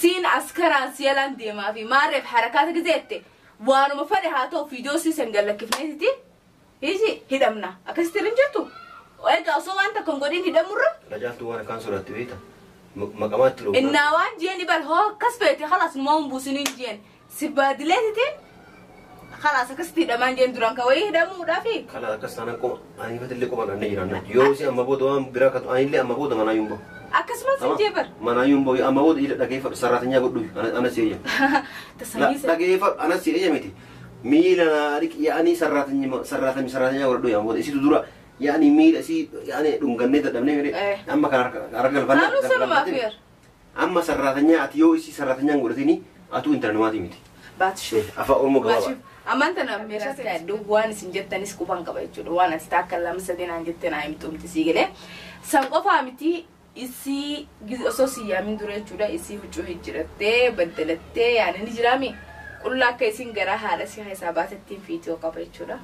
Isiin askaraan siyalaan deemaa fi maarreef harakaata gizeette waanuma fedhe haa ta'u fiidiyoo siisan gallakkifneetiti iji hidhamna akkasitti hin jirtu. Egaa osoo waan takka hin godhin hidhamurra. Rajaaltu waan akkaan sodaatti beekta. Maqamaatti loogna. Innaa waan jeen ibal hoo akkas feete khalaas numaa hin buusiniin jeen si baadileetitiin khalaas akkasitti hidhamaan jeen duraan ka wayii hidhamuudhaafi. Kala akkas taanaan qoma ani fatillee qoma dhandhee jiraanna. Yoo isin amma booda waan biraa katu anillee amma booda manaa yuun bahu. Akkasumas hin jee bar. Manaa yuun bahu amma booda ila dhageeffadhu sarraatinyaa godhu ana si eeyya. Tasanii Dhageeffadhu ana si eeyya miti. Miila naa dhiqi yaa'anii sarraatinyaa godhu yaa booda isitu dura yaa'anii miila isii yaa'anii dhungannee dadhabnee Eh. amma kan harka galfanna. Naannoo sanumaaf yer. Amma sarraatinyaa ati yoo isii sarraatinyaa hin godhatini atuu intala namaati miti. Baatishuu. Afaan Oromoo gabaabaa. Ammaan tana meeshaa ta'e waan isin jettanis qubaan qaba jechuudha. Waan as taakka lama sadii naan jette naa himtu miti sii galee. San qofaa miti isii osoo si yaamin dura jechuudha isii huccuu hijjirattee baddalattee yaani ni jiraami. Qullaa akka isin garaa haadha si keessaa baatettiin fiitiyoo qaba jechuudha.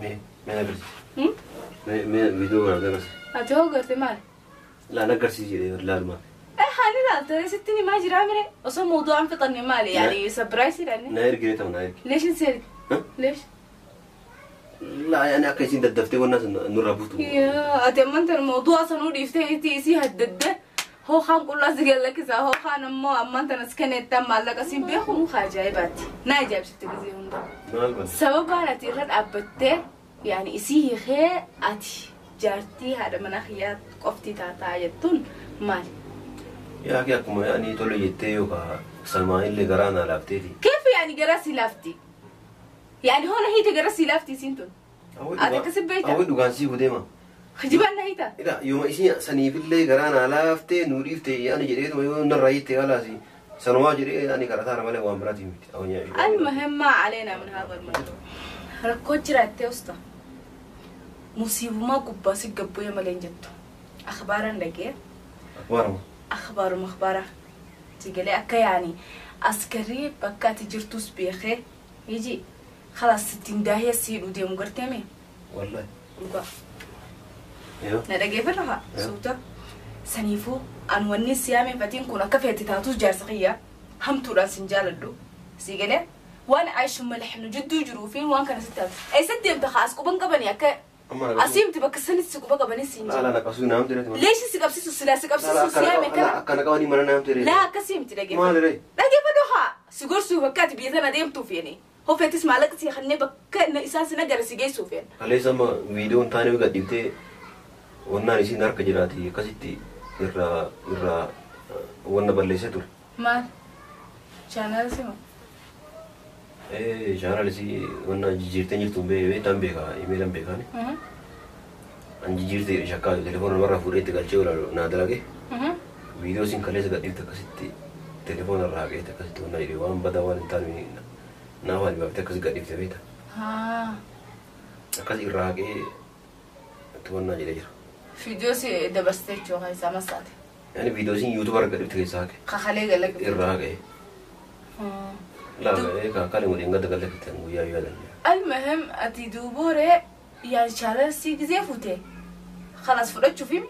Mee mee agarsiisi. Mee mee viidiyoo kana agarsiisi. Ati hoo garte maali? Laan agarsiisi jedhee laalumaa. Hani laalta sittiin himaa jiraa mire osoo mawduu'aan fixanne maali yaani sapiraayisii dha. Na ergine ta'u na ergi. Leesh hin seergi? Leesh? Laa yaani akka isin daddaftee wannaa sun nurraa buutu. Yaa ati amman tana mawduu'a sanuu dhiiftee itti isii haddadde hoo kaan qullaa si gallakkisaa hoo kaan ammoo amman tana si kenneettaan maallaqa siin beeku muka ajaa'ibaatti. Na ajaa'ibsiifte gisee hunda. Maal bana? Sababaan ati irra dhaabbattee yaani isii hiikee ati jaartii haadha manaa kiyyaa qofti taataa jettuun maali? Yaa kee akkuma yaani tole jettee yookaan Salmaan illee garaa naa laafteeti. Keef yaani gara si laafti? Yaani hoo na hiite gara si laafti isiin tun? Ati akkasi beekta? Hawwi dhugaan sii deema. Kijibaan na hiita? Ila yooma isiin saniifillee garaa naa laaftee nuu dhiifte yaani jedheetuma yoo narraa hiitte halaasi sanumaa jedhee yaani kadhataara malee waan biraatii miti. المهم ما علينا من هذا الموضوع. Rakkoo jiraattee usta. Musiibumaa gubbaa si gabbu'ee malee hin jettu. Akhbaaraan dhagee. Akbaaruma. Akhbaaruma akhbaara. Sigalee akka yaani askarii bakka ati jirtus beekee iji khalaas sittiin daahee si hidhuu deemu garteemi. Wallahi. Dhugaa. Yoo. Na dhageeffadhu haa suuta. Saniifuu an wanni siyaamee fatiin kun akka feete taatus jaarsa kiyyaa hamtuudhaan sin jaaladhu. Sigalee waan aishu malixnu jidduu jiruu fi waan kana sitti hafu. Eessatti deemta haa as quban qabanii akka asiimti bakka sanitti si quba qabanii siin Laa jiru. laa qabsiisuu naam ture. Leeshi si qabsiisu silaa si qabsiisu siyaame kana. Akkana qabanii mana naam ture. Laa akkasii miti dhageeffadhu. Maal ree? Dhageeffadhu haa si gorsuuf bakka ati biyya tana deemtuuf yaani. Hofeetis maallaqa si kannee bakka isaan si nagara si geessuuf yaani. Kaleessa amma viidiyoon taanee gadhiiftee wannaan isiin harka jiraati akkasitti irraa irraa wanna balleessee ture. Maal? Chaanaala sima? Chaanaal isii wanna jijjiirtee jirtu beektaan beekaa imeelaan beekaani. An jijjiirtee shakkaa telefoona namarraa fuudhee itti galchee olaalu naa dalage. Viidiyoo isiin kaleessa gadhiifte akkasitti telefoona irraa haqeete akkasitti wanna jedhee waan badaa waan hin taane naa waan baaftee akkasi gadhiifte beekta. Akkas irraa haqee itti wannaa jedhee jira. Viidiyoo si dabarsitee jechuudha isaa masaate. Yaani viidiyoo isiin yuutuuba irra gadhiifte keessaa haqe. Kakalee galaqa. Irraa haqee. Laa kalee waliin gadda galakkitan guyyaa yaadan. المهم ati duubooree yaani chaanaala si gisee fuute khalaas fudhachuuf himi.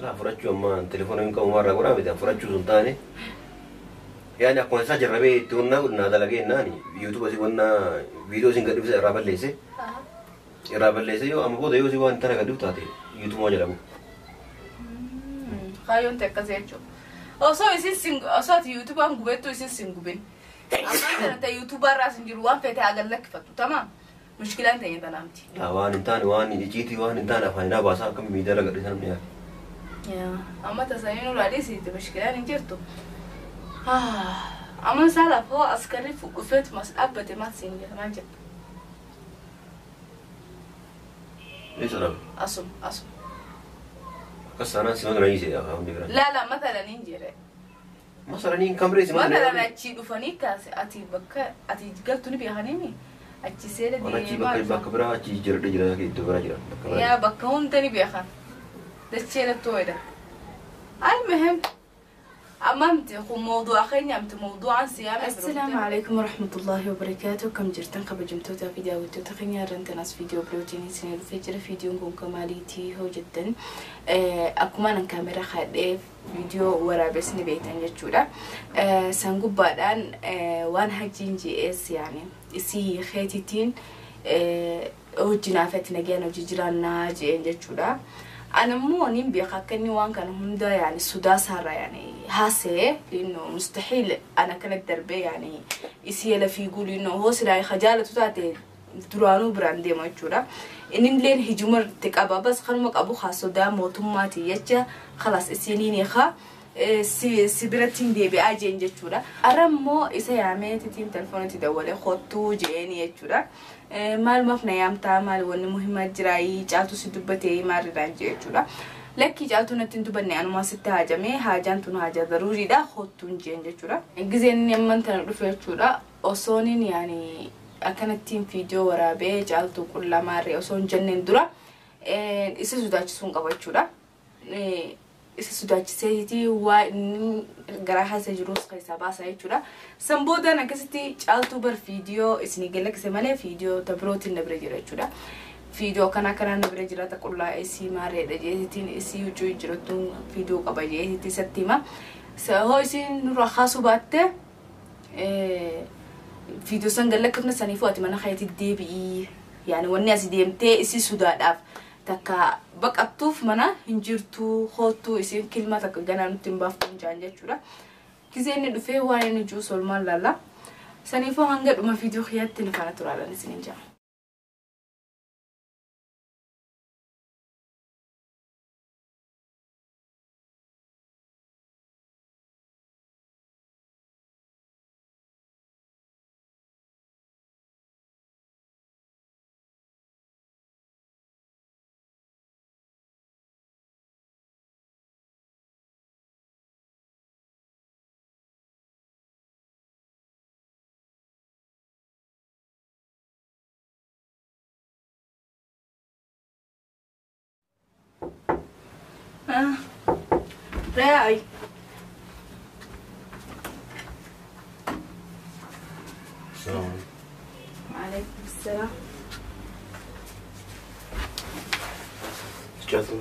Laa fudhachuu amma telefoona hin qabu marraa godhaa miti fudhachuu sun taane. Yaani akkuma isaa jarrabee itti wannaa naa dalagee naani yuutuuba si wannaa viidiyoo isin gadhiifte irraa balleesse. Irraa balleesse yoo amma booda yoo si waan tana gadhiiftu taate yuutuuba jedhamu. Kaayyoon ta'e akkas jechuudha. Osoo isin sin osoo ati yuutuubaan gubettu isin sin gubin. Ammaan kana ta'e yuutuubaarraas hin jiru waan feete haa gallakkifatu tamaam. Mushkilaan ta'e tanaa miti. Laa waan hin taane waan iciitii waan hin taane afaan baasaa akkami miidiyaa gadhiisan namni yaade. Amma tasanii nurraa dhiisitti mushkilaan hin jirtu. Amma saalaaf hoo askarri dhufeetuma as dhaabbate maal siin jedha maal jetta? Eessa dhabe? Asuma asuma. Akkas taanaan si mana hiisee afaan hundi biraa. Laa laa matalan hin jedhe. Masalanii kamree si mana Matalan achii dhufanii kaase ati bakka ati galtu ni beekaniimi achi seera Waan achi deemaa bakka bakka biraa achi jiradhe jira iddoo biraa jira bakka biraa. Yaa bakka hunda ni beekan. Dachee lattoo jedha. Almuhim أمامتي خو موضوع خيني أمت موضوع سيامة. السلام عليكم ورحمة الله وبركاته. كم جرتن خبجمتو فيديو تخيني رنت ناس فيديو بروتيني سنة الفجر فيديو نكون كماليتي هو جدا أكمان كاميرا خد فيديو ورا بس نبيتن جتشورا سنقول بعدان وان حجين جي اس يعني إسي خيتين هجنا فتنا وجيراننا جين جتشورا. أنا مو نيم بيخاكني وان كان هم ده يعني سودا سارة يعني هاسة لأنه مستحيل أنا كانت دربي يعني يسيلا في يقول إنه هو سلاي خجالة تاتي درانو براندي ما يجورا إنن لين هجومر تكابا بس خلمك أبو خاصو دا موتوماتي يجا خلاص إسينيني خا سبرتين دي بأجين جتورا أرمو إسا يعمل تتين تلفون تدوله خطو جيني يجورا مال ما فينا يامتا مال ون مهمة جراي جاتو سدبتي مال رانجي يجورا لكن جاتو نتين تبني أنا ما ست حاجة مي حاجة تون حاجة ضروري دا خطو جين جتورا جزين يمن تنرفع يجورا أصونين يعني أكنت تيم فيديو ورا بي جاتو كل مرة أصون جنن درا إسا سوداش سون قبل جورا isa sodaachiseetii waa inni garaa keessa jirus keessaa baasa jechuudha. San boodaan akkasitti caaltuu bar fiidiyoo isinii galakkise malee fiidiyoo tabirootiin na bira jira jechuudha. Fiidiyoo kana kanaan na bira jira taqullaa isii maareedha jeetiin isii huccuu jirattuun fiidiyoo qaba jeetii isatti hima. Hoo isiin nurraa kaasuu baatte fiidiyoo san galakkifna saniifuu ati mana keetii deebi'ii yaani wanni asii deemtee isii sodaadhaaf takka baqattuuf mana hin jirtu hoottuu isin kilma takka ganaa nutti hin baaftu hin jaan jechuudha. Gizee inni dhufee waan inni jiru solmaan laalla. Saniifuu hanga dhuma fiidiyoo kiyyaatti nu faana turaalan isin hin jaa. راعي السلام عليكم. السلام. جاتو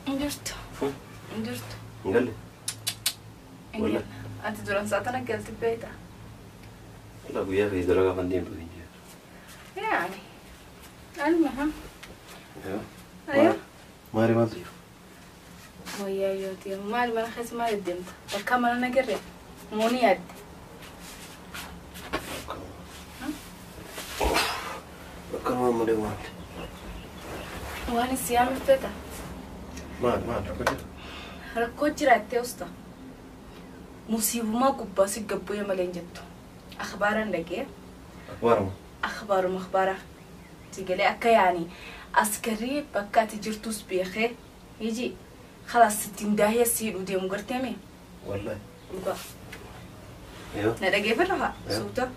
انجرت انجرت قال ولا انت دوران ساعتنا قلت بيتا لا ويا في درجة قنديم بدين يعني المهم ايوه ماري ما تجيب ويا يوتي مال ما خس ما قدمت وكمل انا قريت موني يد كمان ما مالي وانا الصيام فتا ما ركوت جرات وسطا مصيبه ما قباس قبويا مالين جتو اخبارا لقي اخبار اخبار مخبره تقلي اكا يعني عسكري بكات جرتوس بيخي يجي خلاص 60 داهية سيد ودي مقرتمي والله وقا ايوه ندقي فرها صوته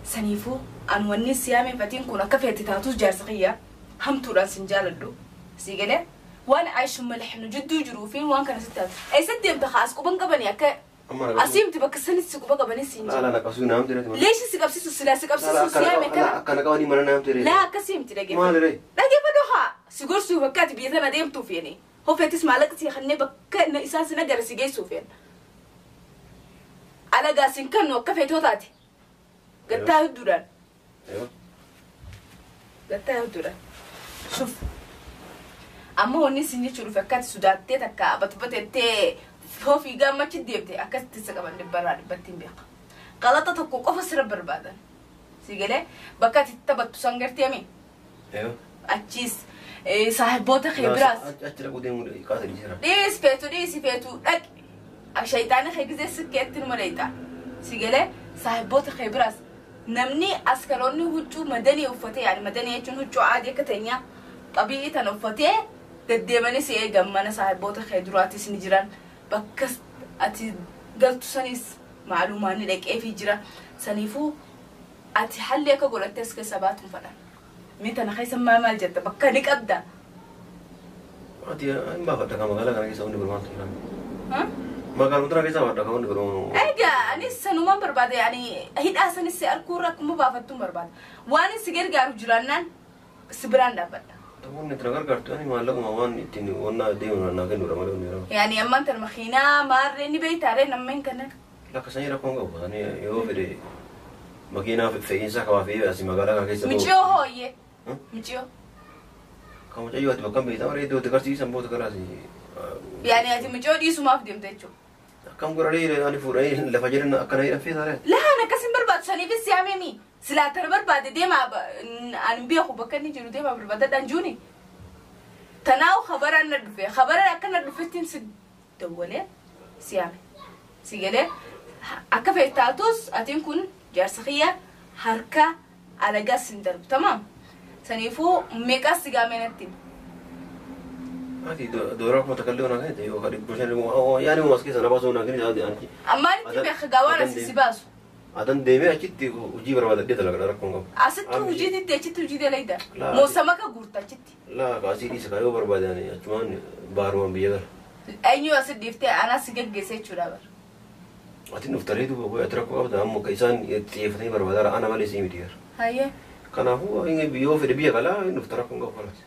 سنيفو ان وني سيامي فتين كنا كفيتي تاتوس جارسقية هم توران سنجال الدو سيقلي وانا عايش ملحن جدو جروفين وان كان ستات اي سديم تخاس كوبن قبني اكا اسيم تبقى سنة سكوبا قبني سنجال لا لا لا قصو نام تريت ليش سكبسيسو سلا سكبسيسو سيامي كلا كان قواني مرة نام تريت لا كسيم تلاقي ما ادري لاقي فدوها سيقول سو بكات بيتنا ديم توفيني هو فاتس مالك سي خلني بك إساس نجر سيجي سوفين على قاسين كانوا كفيتو تاتي قتاه الدوران ايوه قتاه الدوران شوف أما هو نسي نشوف فكات سوداتي تكا بتبتتي هو في قامة كديبتي أكست تسقى من برا بتين بيق غلطة تكو قفص ربر بعدن سيجلي بكات تبت سانجرتي أمي ايوه أتشيس صاحبوتا خبراس ليس فيتو ليس فيتو لك الشيطان خيجز سكت المريتا سجله صاحبوتا خبراس نمني أسكروني هجو مدني وفتي يعني مدني يجون هجو عادي كتنيا طبيعي تنفتي تديمني سي جمنا صاحبوتا خيدراتي سنجران بكس أتي قلت سنيس معلومة لك إيه في جرا سنيفو أتي حليك قولت تسك سبات مفلا مين أنا خايسة ما مال جد بكرك أبدا أتي ما فتح كم غلا كان يسوي نقول ما تقول ها Magaaluma tana keessaa badda kaawwanni godhamu. Egaa anis sanumaan barbaada yaani hidhaa sanis si arguu akkuma baafattuun barbaada. Waan si gargaaru jiraannaan si biraan dhaabbadha. Namoonni itti na gargaartu yaani maallaquma waan ittiin wanna deemu naa kennuudha malee wanni biraa. Yaani ammaan tana makiinaa maarree ni beeytaaree nameen kana. Lakka sanii rakkoon qabu sanii yoo fedhe makiinaa fe'iinsa qabaa fe'ee asii magaalaa kana keessa Miciyoo hooyyee. Miciyoo. Kan mucayyoo ati bakka hin beektaa malee iddoo itti garsiisan booda gara asii. Yaani ati miciyoo dhiisumaaf deemte jechuudha. Akkam godhanii ani fuudhanii lafa jiran akkana hidhan feetaare. Lahaan akkas hin barbaadu saniifis siyaamemi. Silaa tana barbaade deemaa ani beeku bakka inni jiru deemaa barbaadadhaan juuni. Tanaawu khabaraan na dhufe khabaraan akka na dhufettiin si dawwalee siyaame. Si galee akka fe'e taatus atiin kun jaarsa kiyya harka alagaas hin darbu tamaam. Saniifuu meeqaas si gaamee natti. Ati dooraa kuma takka illee onaa kennite yookaan 500 yaani uumas keessa na baasuu onaa kennite ati. Ammaan itti beeka gawaan asii si baasu. Adan deemee achitti hojii barbaadadhee dalagadha rakkoon qabu. Asitti hojii diddee achitti hojii dalayda. Moosama ka guurta achitti. Laa kaasii dhiisa kaayoo barbaadan achumaan baarumaan biyya gara. Eenyu asi dhiiftee anaa si geggeesse jechuudha bara. Ati nuuf taree duuba ati rakkoo qabda ammoo akka isaan xiyyeeffatanii barbaadan ana malee sii miti gara. Hayyee. Kanaafuu yoo fedhe biyya galaa nuuf tara rakkoon qabu kalaas.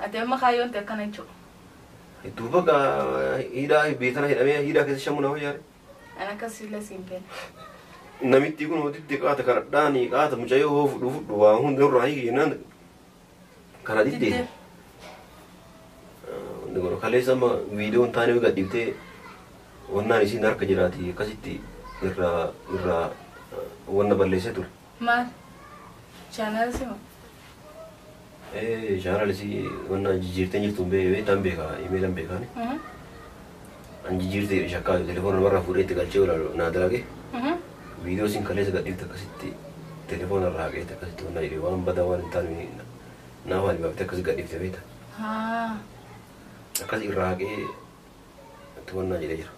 Ati amma kaayyoon ta'e akkana jechuudha. Duuba hidhaa beekana hidhamee hidhaa keessa shammuu nama yaare. Ana akkasii siin beena. Namitti kun hotitti qaata kadhadhaanii qaata mucayyoo hoo fudhu fudhu waa hundi nurraa hiiki jennaan kana diddee. Wanni kun kaleessa amma viidiyoon taanee gadhiiftee wannaan isiin harka jiraati akkasitti irraa irraa wanna balleessee ture. Maal? Chaanaal sima? Chaanaal isii wanna jijjiirtee jirtu beektan beekaa imeelan beekaani. An jijjiirtee shakkaa telefoona namarraa fuudhee itti galchee naa dalage. Viidiyoo isin kaleessa gadhiifte akkasitti telefoona irraa haqeete akkasitti wanna jedhee waan badaa waan hin taane naaf ani baaftee akkasi gadhiifte beekta. Akkas irraa haqee itti wanna jedhee jira.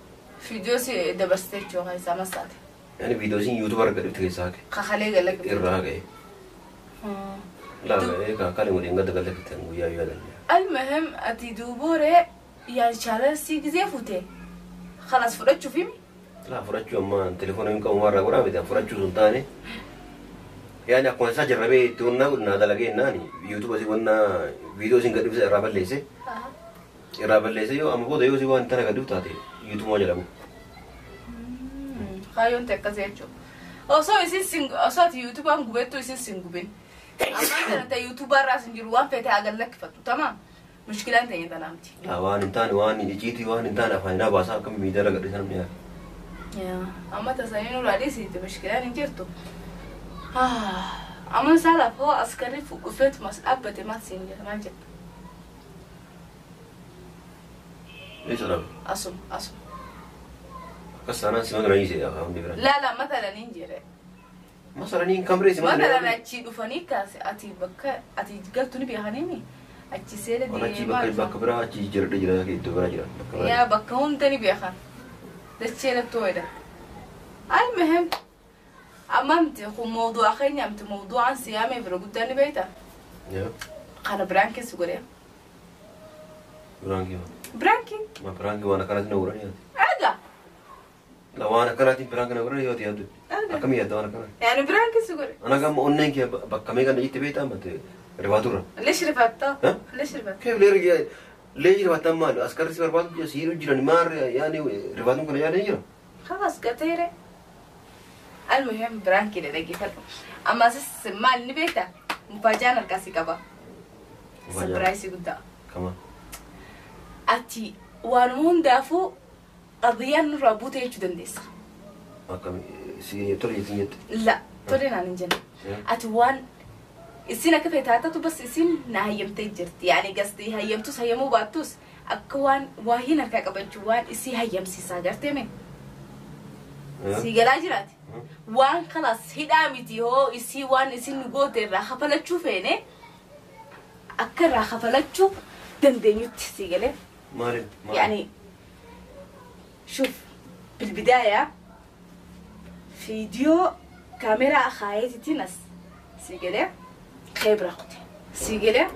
Viidiyoo si dabarsitee jechuudha isaa masaate. Yaani viidiyoo isin yuutuuba irra gadhiifte keessaa haqe. Kakalee gala Irraa haqee. Laa kalee waliin gadda gala kittan guyyaa yaadan. Almuhim ati duubooree yaani chaalasii gizee fuute خلاص fudhachuuf himi. Laa fudhachuu amma telefoona hin qabu marraa godhaa miti fudhachuu sun taane yaani akkuma isaa jarrabee itti wannaa naa dalagee naani yuutuuba si wannaa viidiyoo isin gadhiifte irraa balleesse yoo amma booda yoo si waan tana gadhiif taate yuutuuba jedhamu. Kaayyoon ta'e akkas jechuudha. Osoo isin osoo ati yuutuubaan gubettu isin sin gubin. Ammaan kana ta'e yuutuubaa irraa sin jiru waan feete hagan lakkifattu tamaam. Mushkilaan ta'e tanaamti. Laa waan hin taane waan iciitii waan hin taane afaan naa baasaa akkam miidhaa gadhiisan namni yaala. Amma tasanii nurraa dhiisitti mushkilaan hin jirtu. Amma saalaaf hoo askarri dhufeetumas dhaabbate maal siin jedha maal jetta? Eessa dhaabe? Asuma asuma. Akkas taanaan sima dura hiisee afaan hundi biraa. Laa laa matalan hin jedhe. Masalan hin kamree sima dura. Matalan achii dhufanii kaase ati bakka ati galtu ni beekaniimi achi seera deemaa. Achi bakka biraa achi jiradhe jira iddoo biraa jira. Yaa bakka hunda ni beekan. دشينا التويلة المهم أمامتي خو موضوع خيني أمتي موضوع عن سيامي في قدامي بيته قال برانكي سقولي برانكي برانكي ما برانكي وأنا كانت نوراني أجا لا وأنا كانت برانكي نوراني يوتي يا دود كم يا أنا كانت يعني برانكي سقولي أنا كم أونين كي بكمي كان جيت بيته أمتي رفاتورة ليش رفاتها؟ ليش رفاتها؟ كيف ليه رجع ليش رفاتها مال أسكر سير رفاتو يسير جيران مار يعني رفاتهم كنا يعني جرا خلاص كتيرة المهم برانكي لدي فرق أما سس مال نبيته مفاجأة الكاسي كبا سبرايسي قدا كمان أتي وانمون دافو قضية نرابوتة يجدن ديس أكم سي تولي سينيت لا تولي نانجن أتوان السنة كيف يتعطوا بس السن نهيمتي جرت يعني قصدي هيمتوس هيمو باتوس أكوان وهنا كعبة جوان السي هيم سي ساجرتي من سيجلا جرات وان خلاص هدامتي هو السي وان السي نقول راح فلتشو فينه أكر راح فلتشو دندنيوت سيجلا ماري يعني شوف بالبداية فيديو كاميرا خايتي تنس سيجلا خيبرة قطي سيجلا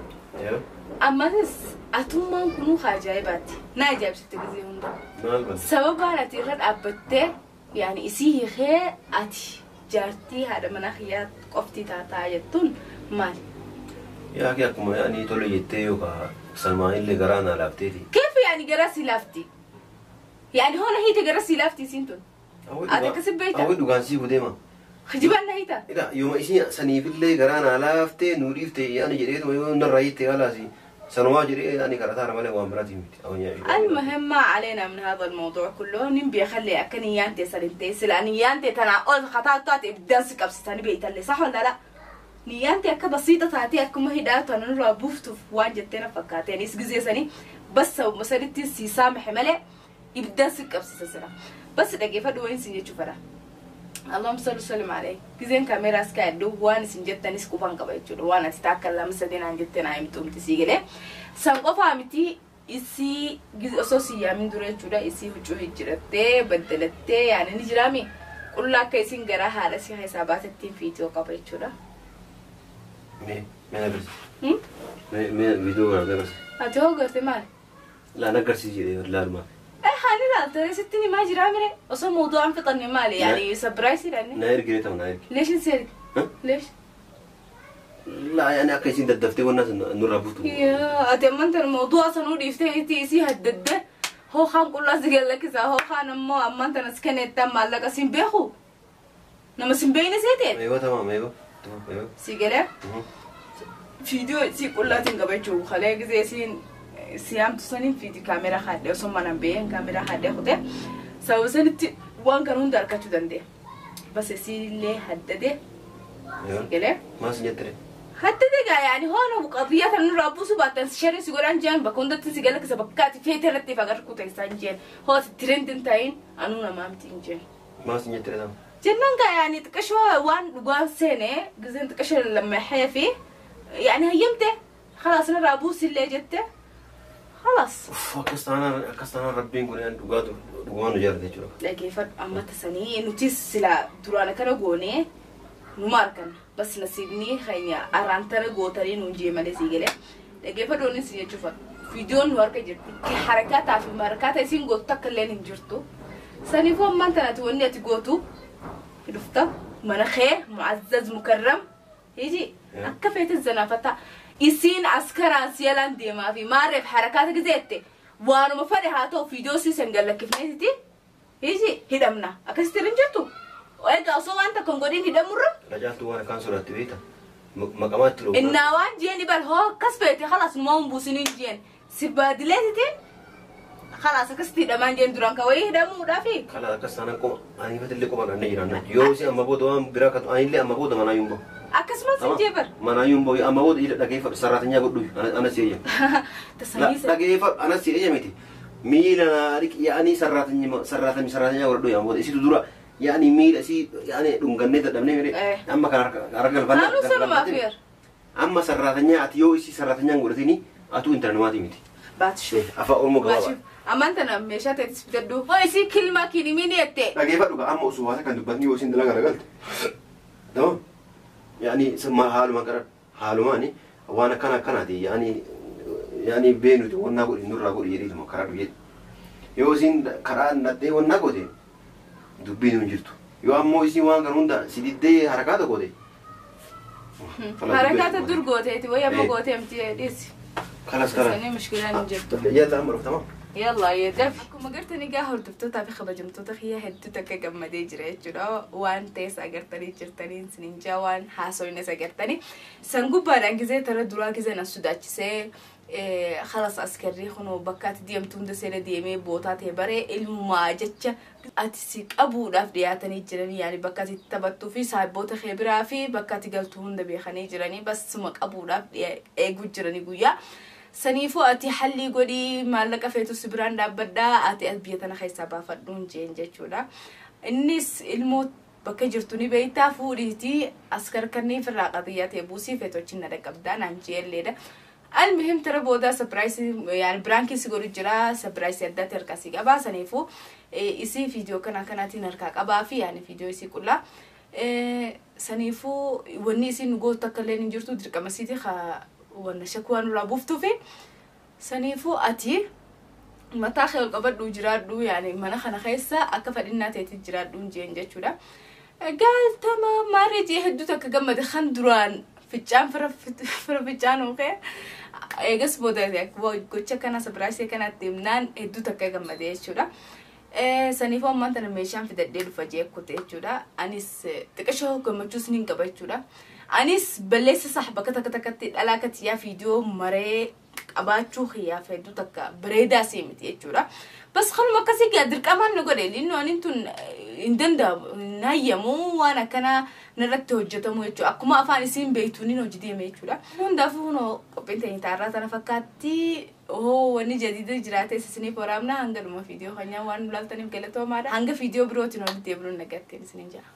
Ammas atummaan kunuu ajaa'ibaatti. Na ajaa'ibsiifte gisee hunda. Maal bal? Sababaan ati irra dhaabbattee yaani isii hiikee ati jaartii haadha manaa kiyyaa qofti taataa jettuun maali? Yaa kee akkuma yaani tole jettee yookaan Salmaanillee garaa naa laafteeti. Keef yaani gara si laafti? Yaani hoona hiite gara si laafti isiin tun? Ati akkasi beektaa? Hawwi dhugaan sii gudeema. Kijibaan na hiita? Ila yooma isiin saniifillee garaa naa laaftee nuu dhiifte yaani jedheetuma yoo narraa hiitte halaasi sanumaa jedhee yaani kadhataara malee waan biraatii miti. المهم ما علينا من هذا الموضوع كله نبي خلي أكني يانتي سلنتي سلا نيانتي تنا أول خطأت إبدان سكب ستاني بيتلي صح ولا لا؟ نيانتي أكا بسيطة تاتي أكو ما هي داتو أنا نروح بوفتو وان جتنا فكاتين إس سني بس ومسألتي سيسام حملة إبدان سكب سلا بس دقيقة دوين سنجي شوفرا اللهم صل وسلم عليه كزين كاميرا سكاي دو وان سنجتني سكوبان قبل وانا تتاكل مسدين عن جتنا عمتم تسيجله سنقف عمتي isii osoo si yaamin dura jechuudha isii huccuu hijjirattee baddalattee yaani ni jiraami qullaa akka isin garaa haadha si keessaa baatettiin fiitiyoo qaba jechuudha. Mee mee agarsiisi. Mee viidiyoo kana agarsiisi. Ati hoo garte maali? Laan agarsiisi jedhee laalumaaf. Hani laaltee sitti himaa jiraa mire osoo mawduu'aan fixanne maali yaani sapiraayisiidhaan. Na ergine ta'u na ergi. Leesh hin si ergi? Leesh? لا يعني akka isin daddaftee wanna nurraa buutu. Yaa ati amman tan mawduu'a sanuu dhiiftee itti isii haddadde hoo kaan qullaa si gallakkisaa hoo kaan ammoo amman tan as kenneettan maallaqa siin beeku nama siin beeyne seete. Eewa tamaam eewa eewa. Si galee fiidiyoo isii qullaatiin qabachuu kalee gisee isiin siyaamtu saniin fiidi kaameraa haadhee osoo manaan beeyeen kaameraa haadhee kutee sababa sanitti waan kana hunda argachuu danda'e. Bas isiillee haddade. Si galee. Maal sin jettere? حتى دقا يعني هون قضية النور أبو سبعة شهر سيقولان جان بكون ده تسجل لك سبكات في ترتي فقر كنت إنسان جان هو ترند انتين أنا ما أمتين جان ما سنجت رضا جنان يعني تكشوا وان سنة جزين تكشوا لما حيفي يعني هيمته خلاص أنا رابوس اللي جته خلاص أكستانا ربين قولي أن دوغانو جارده شو لكن فرق أما تسني إنه تسلا درانا كانوا قوني نماركن بس نصيبني خينيا أرانتنا قوتري نونجي مالي سيجله لكن فدوني سيجي شوفت فيديو نوارك جرت كحركات في مركات يسين قوت تكلين جرتو سنيفو ما أنت توني تقوتو رفتا مناخه معزز مكرم يجي أكفيت الزنافة يسين عسكر سيلان دي ما في معرف حركاتك زيتي وانا مفرحة فيديو سيسن قال لك كيف نيتي يجي هدمنا أكسترين جرتو وإنت أصلا أنت كونغولين هدا مرة؟ رجعت وأنا كان صورة بيتا مقامات لو النوان جيني بل هو كسبتي خلاص ما هم بوسنين جين سبادلتين خلاص كستي دمان جين دران كوي هدا مرة في خلاص كسانا كم أنا بدل لكم أنا نجران يوسي أما بود براكة أنا اللي أما بود أنا يومبو أكسمت سنجبر ما أنا يومبو أما بود إلى لكيف سرعتني أقول أنا سيئة لا لكيف أنا سيئة متي ميلا يعني سرعتني أقول يا بود إيش تدورا يعني ميل أسي يعني دونغني تدمني مري أما كان رجل فلان أنا سر ما فير أما سرعتني أتيو إيش سرعتني أقول أتو إنترنت متي باتشوف أفا أمو قوي أما أنت أنا مشات تسبدو هو إيش كلمة كني مين يتي لا كيف أقول أما أسوأ كان دبتني وسين دلنا رجلت تمام يعني سما حاله ما كان حاله ماني وأنا كان هذه يعني بينه وانا أقول إنه رجل يريد ما كان يريد يوسين كران نتي وانا أقول dubbiin hin jirtu yoo ammoo isin waan kana hunda si diddee harakaata goote. Harakaata dur gooteeti wayi amma gootee miti dhiisi. خلاص خلاص. Sanii mushkilaan hin jirtu. Yalla amma dhufta moo? Yalla yeedaf. Akkuma gartanii gaa hordoftootaa fi kabajamtoota kiyya hedduu takka gammadee jira jechuudha. Waan ta'es agartanii jirtanii isiniin jaa waan haasofnes agartanii. San gubbaadhaan gizee tara duraa gizee na sodaachisee خلاص عسكري خنو بكات ديمتون دسيلة ديمي بوتات بري المواجهة أتسيك أبو راف دياتني جراني يعني بكات تبتو في صاحب بوت خبرة في بكات قلتون دبي خني جراني بس سمك أبو راف إيجو جراني قويا سنيفو أتي حلي قولي مالك فيتو سبران دابدا أتي أبيتنا خيسا بافدون جين جتشولا الناس الموت bakka jirtu ni beektaa fuudhiitii askar kanneen firraa qadiyyaa ta'e buusii feetochiin na dhaqqabdaa naan jeelleedha. المهم ترى بودا سبرايس يعني برانكي سيقول جرا سبرايس يدات هركاسي قبا سنيفو إسي فيديو كنا كناتين هركا قبا في يعني فيديو إسي كلها سنيفو وني إسي نقول تكلين جرتو درك مسيتي خا Wanna shakkuu waan nurraa buuftuufi saniifuu ati mataa kee ol qabadhuu jiraadhu, yaani mana kana keessa akka fadhinnaa ta'etti jiraadhu jeen jechuudha. Gaaltama maarree jee hedduu takka gammade kan duraan ficcaan fira ficcaan uukee eegas booda gocha kana sabiraasee kanatti himnaan hedduu takka gammade jechuudha. Saniifuu ammaan tana meeshaan fidadhee dhufa jee kutte jechuudha. Anis xiqqashoo gammachuus ni qaba jechuudha. Anis balleessa sax bakka takka takkatti dhalaa akka xiyyaa viidiyoo maree qabaachuu xiyyaaf hedduu takka bareedaa see miti jechuudha. Bas kanuma akkasii gaa dirqamaan nu godhe linnu anin tun hin danda'amu hin hayyamu waan akkanaa narratti hojjetamu jechuudha. Akkuma afaan isiin beektuun hin hojii deeme jechuudha. Hundaafuu kunoo qophiin teenya taarraa tana fakkaatti hoo wanni jadiida jiraate isiniif waraabna hanga dhuma viidiyoo keenyaa waan nu laaltaniif galatoomaadha. Hanga viidiyoo birootiin walitti deebinuun nagatteen isiniin jira.